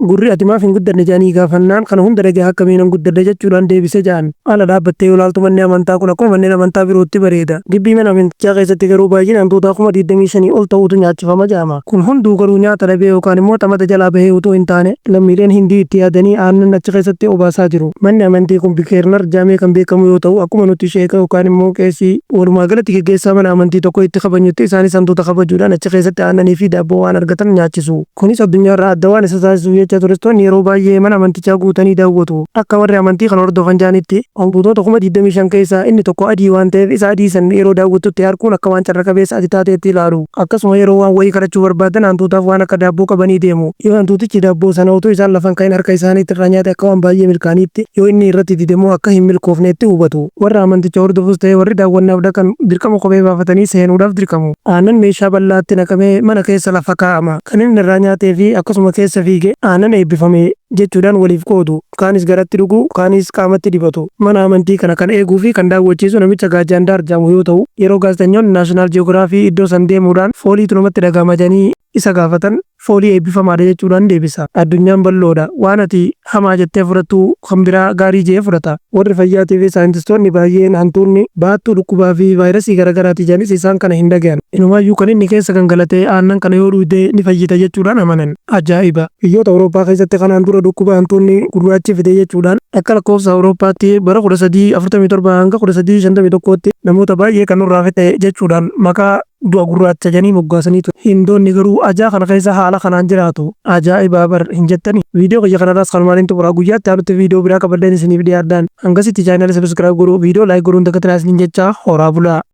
Gurri ati maaf hin guddanne jedhanii gaafannaan kana hunda dhagaha akkamiinan guddadha jechuudhaan deebise jedhan. Ala dhaabbattee yoo ilaaltu manni amantaa kun akkuma manneen amantaa birootti bareeda. Gibbii mana amantichaa keessatti garuu baay'ina hantuutaa 25,000 ol ta'utu nyaachifama jedhama. Kun hunduu garuu nyaata dhabee yookaan immoo xamada jalaa bahee utuu hin taane lammiileen Hindii itti yaadanii aannan achi keessatti obaasaa jiru. Manni amantii kun Bikeernar jedhamee kan beekamu yoo ta'u akkuma nuti sheeka yookaan immoo qeesii walumaa galatti geggeessaa mana amantii tokko itti kabajnutti isaanis hantuuta kabajuudhaan achi keessatti aannanii fi daabboo waan argatan nyaachisu. Kunis addunyaarraa adda waan isa taasisuuf jecha turistoonni yeroo baay'ee mana amantichaa guutanii daawwatu. Akka warri amantii kana hordofan jedhanitti hantuutota 25,000 keessaa inni tokko adii waan ta'eef isa adii san yeroo daawwattutti arguun akka waan carra qabeessa ati taateetti ilaalu. Akkasuma yeroo waan wayii kadhachuu barbaadan hantuutaaf waan akka daabboo qabanii deemu. Yoo hantuutichi daabboo sana utuu isaan lafa hin kaa'in harka isaaniitti irraa nyaate akka waan baay'ee milkaa'aniitti, yoo inni irratti dide immoo akka hin milkoofneetti hubatu. Warra amanticha hordofus ta'e warri daawwannaaf dhaqan dirqama kophee baafatanii seenuudhaaf dirqamu. Aannan meeshaa bal'aatti naqamee mana keessa lafa kaa'ama. Kan inni irraa nyaatee fi akkasuma keessa fiige aannan eebbifame jechuudhaan waliif qoodu. Kaanis garatti dhugu, kaanis qaamatti dibatu. Mana amantii kana kan eeguu fi kan daawwachiisu namicha Gaajaandaar jedhamu yoo ta'u, yeroo gaazexanyoonni Naashinaal Ji'oogiraafii iddoo san deemuudhaan fooliitu namatti dhaga'ama jedhanii isa gaafatan foolii eebbifamaadha jechuudhaan deebisa. Addunyaan bal'oodha. Waan ati hamaa jettee fudhattu kan biraa gaarii je'ee fudhata. Warri fayyaatii fi saayintistoonni baay'een hantuunni baattuu dhukkubaa fi vaayirasii garagaraati jedhanis isaan kana hin dhagayan. Inumaayyuu kan inni keessa gangalatee aannan kana yoo dhuyde ni fayyita jechuudhaan amanan. Ajaa'iba! Biyyoota Awurooppaa keessatti kanaan dura dhukkuba hantuunni gurraachi fide jechuudhaan akka lakkoofsa Awurooppaatti bara 1347 hanga 1351tti namoota baay'ee kan nurraa fixe jechuudhaan maqaa du'a gurraacha jedhanii moggaasanii ture. Hindoonni garuu ajaa kana keessa haala kanaan jiraatu. Ajaa'ibaa bar hin jettanii? Viidiyoo kiyya kanarraas kanumaan hin xumura. Guyyaa itti aanutti viidiyoo biraa qabadheen isiniif dhiyaadhaan. Hangasitti chaayinaalii subscribe godhuu, viidiyoo like godhuu hin dagatinaa isiniin jechaa horaa bulaa.